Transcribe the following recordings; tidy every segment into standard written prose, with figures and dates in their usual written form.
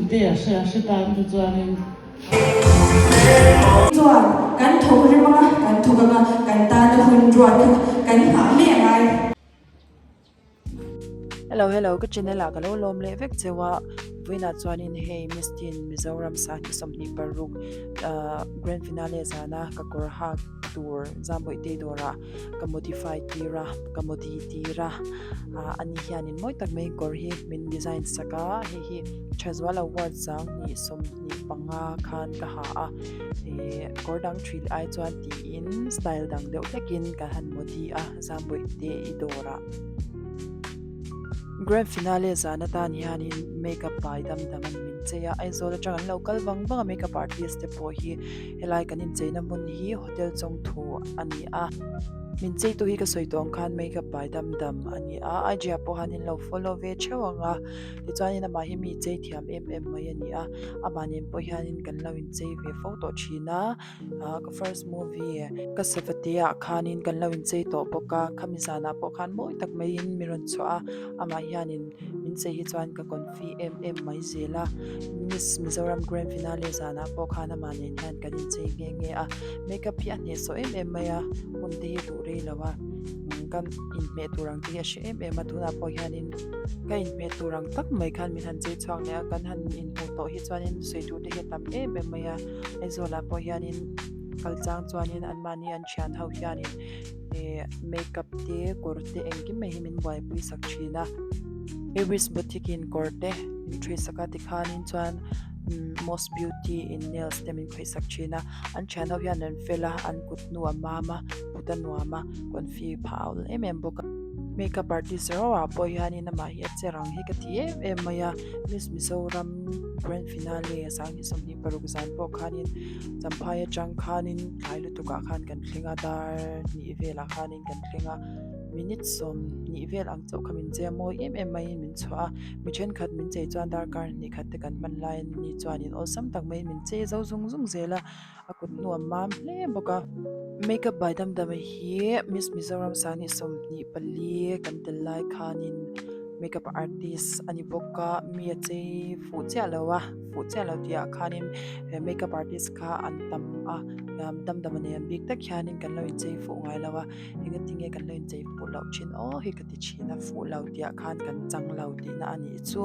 te a hre a hre tan chu chuanin. Chuan kan thawk rem anga, kan thawk anga, kan tana hun ruat kha kan nghah mai a ngai. Hello hello ka channel ah ka lo lawm leh vek cheu a vawiinah chuanin hei Miss Teen Mizoram Sahni 26 ah grand finale zana ka kawr hak tur Zambawihte dawrah ka modify tir a ka modi tir a ah ani hianin mawi tak mai kawr hi min design sak a hei hi Thazual award 25 khan ka ha a ih kawr dang thril ai chuan tiin style dang deuh hlekin ka han modi a Zambawihte i dawrah grand finale zan atan hianin makeup pai dam dam an min chei a Aizawl atang an lo kal vang vang a makeup artist te pawh hi helai kan incheina hmun hi hotel chawngthu a ni a min cheitu hi ka sawi tawh ang khan makeup pai dam dam a ni a I G ah pawh hian in lo follow ve theuh ang a tichuanin amah hi mi chei thiam em em mai a ni a amah nen pawh hianin kan lo inchei ve fo tawh thin a ah ka first movie ka savate ah khanin kan lo inchei tawh bawk a khami zanah pawh khan mawi tak maiin mi rawn chhuah a amah hianin min chei hi chuan ka confi em em mai zel a miss Mizoram grand finale zanah pawh khan amah nen hian kan inchei nghe nghe a makeup hi a hnehsawh em em mai a hun te hi a duh rei lo a kan inhmeh tur ang te hi a hre em em a tunah pawh hianin ka inhmeh tur ang tak mai khan min han chei chhuak leh a kan han inhmuh tawh hi chuanin sawi tur te hi a tam em em mai a Aizawlah pawh hianin kal chang chuanin anmahni an thian ho hianin ih makeup te kawr te engkim mai hi min buaipui sak thin a Iris boutique in kawr te min thui sak a tikhanin chuan most beauty in nails te min khawih sak thin a an thian ho hian an fel a an kut hnu a mam a kut a nuam a confi phah a awl em em bawk a makeup artist ro ah pawh hianin amah hi a che rang hi ka ti em em mai a miss Mizoram grand finale 26 zan pawh khanin Champhai atang khanin tlai lutukah khan kan thleng a dar hnih velah khanin kan thleng a minute 20 vel ang chauh kha min chei a mawi em em maiin min chhuah a mi thenkhat min chei chuan darkar hnih khat te kan hman laiin ni chuanin awlsam tak maiin min chei zo zung zung zel a a kut hnu a mam hle bawk a makeup by Damdama hi Miss Mizoram 24 kan tel lai khanin makeup artist a ni bawk a mi a chei fuh chiah lo a. fuh chiah lo tih ah khanin he makeup artist kha an tam a damdam a nei ang bik tak hianin kan lo inchei fuh ngai lo a engatinge kan lo inchei fuh loh thin aw hi ka ti thin a fuh lo tih ah khan kan chang lo tihna a nih chu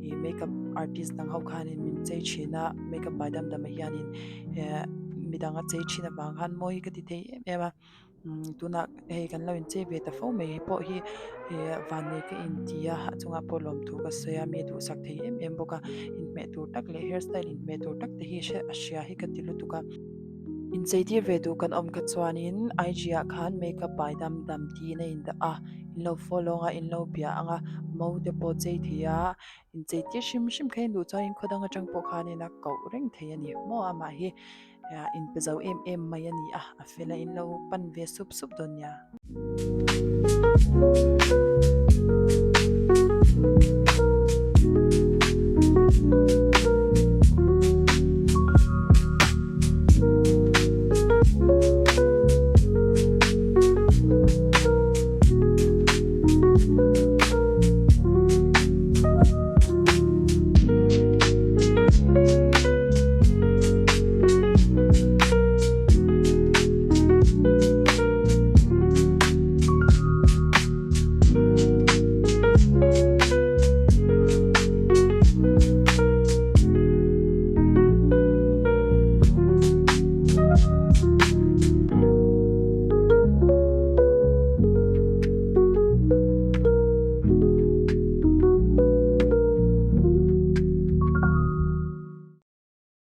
ih makeup artist dang ho khanin min chei thin a makeup by damdam ah hianin eh midang a chei thin avang khan mawi ka ti thei em em a. Tunah hei kan lo inchei ve ta fo mai hi pawh hi ih vannei ka inti a a chungah pawh lawmthu ka sawi a mi a duhsak thei em em bawk a inhmeh tur tak leh hair style inhmeh tur tak te hi a hria hi ka ti lutuk a inchei tir ve duh kan awm kha chuanin I G ah khan makeup by dam dam tiin a indah a in lo follow ang a in lo bia ang a mo te pawh chei thei a inchei tir hrim hrim kha in duh chuan in khaw dang atang pawh khanin a koh reng thei a ni maw amah hi. Inpe zo em em mai a ni a, a fel a in lo pan ve sup sup dawn nia.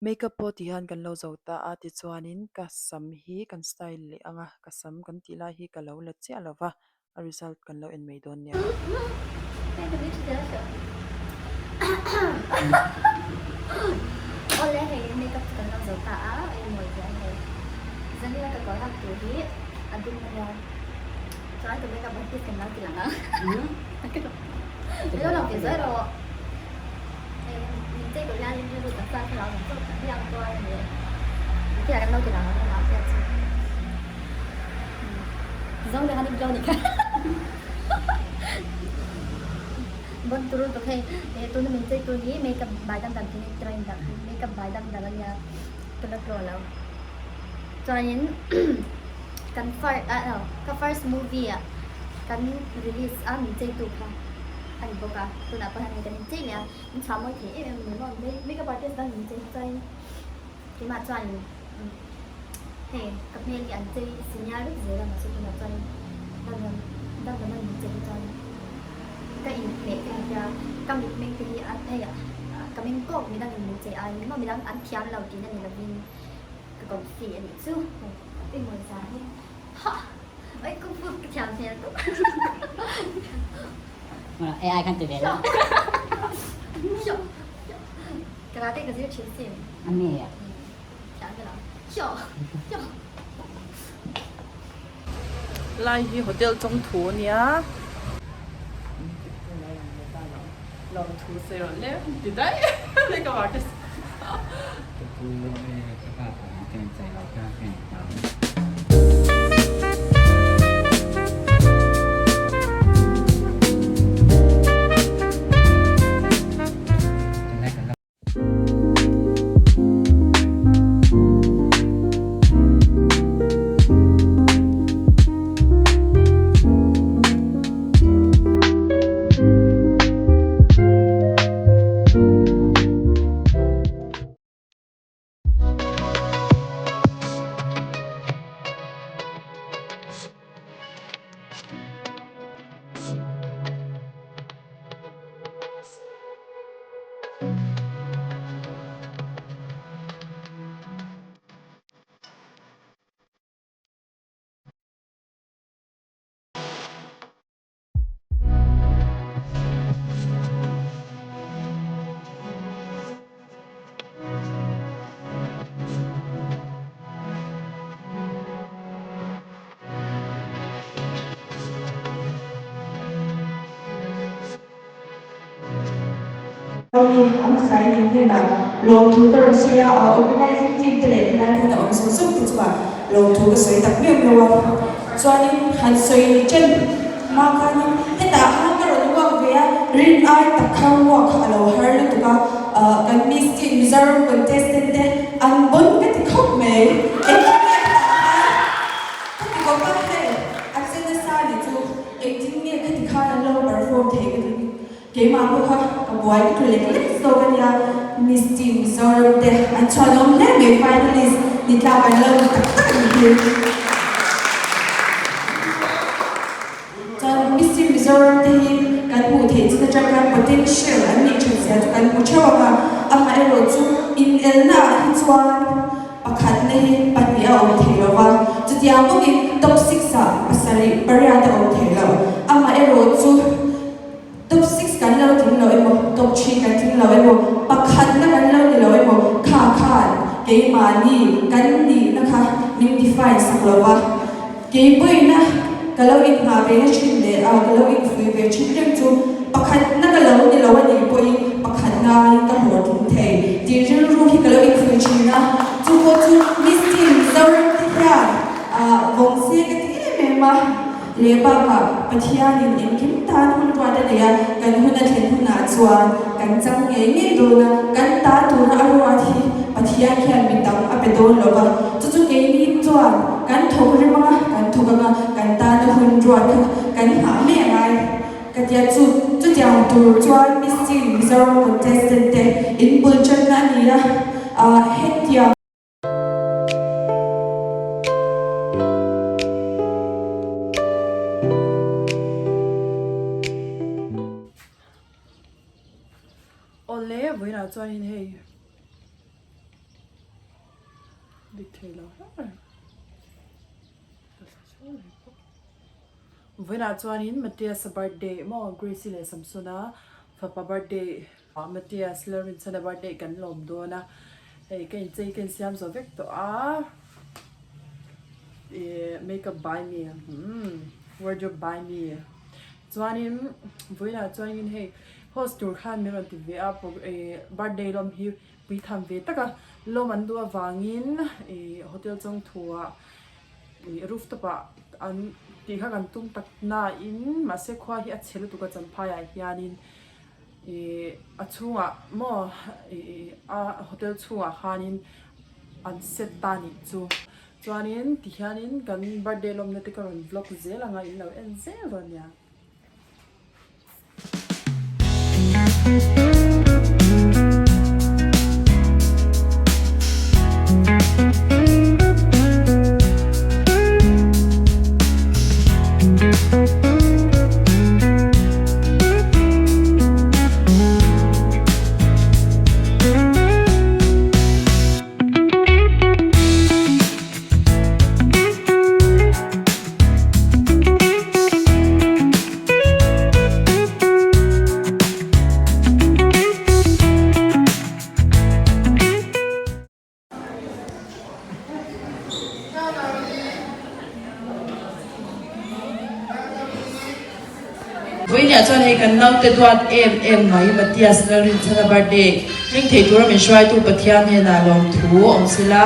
Makeup pawh ti hian kan lo zo ta a tichuanin ka sam hi kan style leh ang a ka sam kan tih lai hi ka lo la chiah lo va a result kan lo en mai dawn nia. Awle hei makeup chu kan lo zo ta a eng mawi ve a hei zanina ka kawr hak tur hi a dum a nia chuan ka makeup artist kan lo ti lang ang min lo lang ve zuai rawh hei min chei tur hian rilru taksa thlarau nen chauh tak hian tuar a ni e engtin ah kan lo ti lang ang amah hriat chu zawng te khan i blow ni kha. Bon turu lutuk hei eh tuna min chei tur hi makeup bai dam dam tih train dah makeup bai dam dam ania ka la tlaw lo chuanin kan fir ah no ka first movie ah kan release a min chei tu kha a ni bawk a tunah pawh hian hei kan inchei leh a min chhuah mawi thei em em a ni maw makeup artist dang min chei chuanin keimah chuanin hei ka hmel hi an chei senior vek zel a mahse tunah chuanin dam dam dam dam a min chei hi chuanin ka inhmeh ka inhria ka mitmeng te hi a hei ka meng kawk midang in min chei aiin maw midang an thiam lo tihna ni lovin ka confi a nih chu hei engmaw zan hi hah oi kung fu ka thiam hmel tawp AI khan ti ve lo. Karate ka zir thin sin. A mi a. Thiam ka lo. Hyo hyo. Lai hi hotel chawngthu a nia. Lawmthu sawi rawh le ti daih makeup artist. Ka pu ka pa pawh ka inchei lo kha ka inhlau. An sai ning hnenah lawmthu ka rawn sawi a, organising team te leh helai hmuna awm zawng zawng te chungah lawmthu ka sawi tak meuh meuh a. Chuanin han sawi chen hma khanin hetah khan ka rawn uak ve a, rin ai tak kha uak kha a lo har lutuk a, kan Miss Teen Mizoram contestant te an bawn ka ti khawp mai. Engtin nge hetah khan ka ti khawp a, hei a che nasa nih chu engtin nge khati khan an lo perform thei ka ti. Keimah pawh kha ka buai ka tlu lek lek zawk a nia, Miss Team Mizoram te an chhuanawm hle mai finalist ni tlak an lo ni tak tak a nih hi. Chuan Miss Team Mizoram te hi kan hmuh theih chin atang khan potential an neih that zia chu kan hmu theuh ang a, amaherawhchu inelna ah hi chuan pakhatna hi pahnih a awm thei lo va, chutiang bawkin top six ah pasarih pariat a awm thei lo, amaherawhchu. Top six kan lo tling lo emaw, top three kan tling lo emaw, pakhatna kan lo ni lo emaw, kha khan keimahni kan nihna kha min define sak lo va. Keipawina ka lo inhmah ve na thin leh a, ka lo infuih ve thin reng chu pakhatna ka lo ni lo a nih pawhin pakhatnaiin ka hlawhtling thei tih rilru hi ka lo infuih thin a. Chu pawh chu Miss Team Mizoram te hian vawng se ka ti em em a. Leh bakah Pathianin engkim tan hun ruat a nei a, kan hun a thlen hunah chuan kan chang ngei ngei dawn a, kan ta tura a ruat hi Pathian hian mi dang a pe dawn lo va, chu chu keini chuan kan thawk rim anga, kan thawk anga, kan tana hun ruat kha kan nghah mai a ngai ka tia chu chutiang tur chuan Miss Teen Mizoram contestant te in bul tanna a ni a, hetiang. Awle vawiinah chuanin hei dik thei lo hle vawiinah chuanin Matias-a birthday maw Grace-i leh Samson-a fapa birthday Matias Lalrinchhana birthday kan lawm dawn a, hei ka inchei ka insiam zo vek tawh a, ih makeup by me umm wardrobe by me chuanin vawiinah chuanin hei host tur khan min rawn ti ve a ih birthday lawm hi pui tham ve tak a, lawm an duh avangin ih hotel chawngthuah ih rooftop ah an tih kha kan tum tak nain mahse khua hi a chhe lutuk a champhai ah hianin. Ih a chhungah maw ih a hotel chhungah khanin an set ta nih chu. Chuanin tihianin kan birthday lawmna te ka rawn vlog zel ang a in lo en zel dawn nia. Vawiinah chuan hei kan naute duat em em mai Matias Lalrinchhana birthday hming thei tura min hruaitu Pathian hnenah lawmthu awm sela.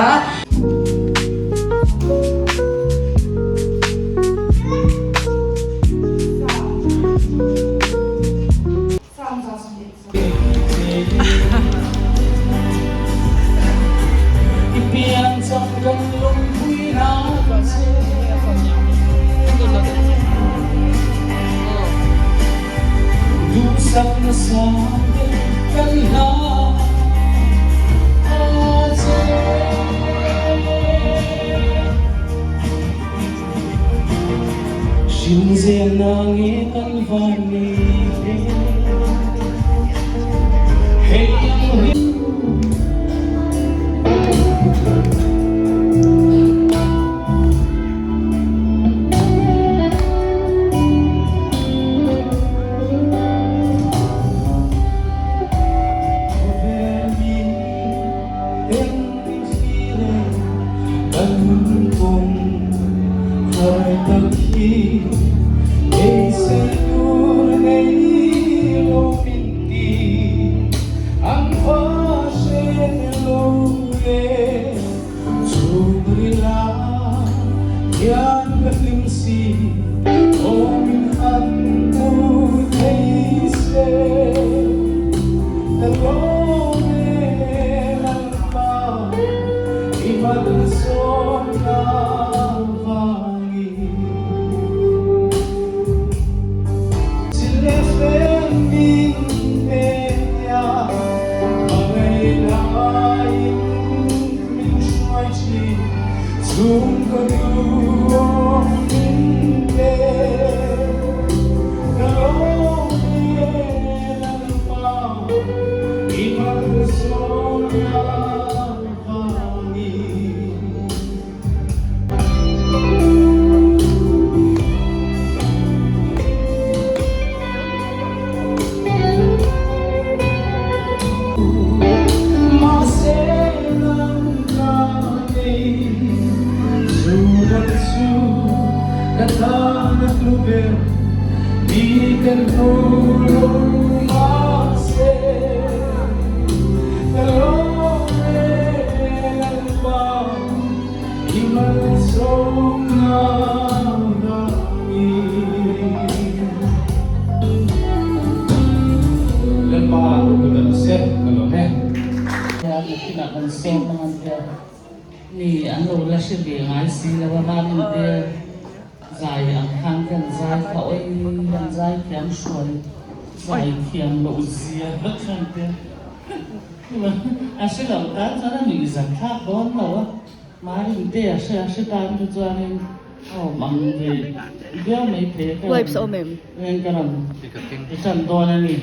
Mi an lo la hre ve ngai si lo a, Mamin te zai ang khan kan zai kha awi an zai thiam hruai zai thiam loh zia khan te a hre lo tan chuan a nuih zan thlak dawn lo a, Marin te a hre a hre tan te chuanin a awm ang ve viau mai thei a ka rawn ka rawn ti tan dawn a ni.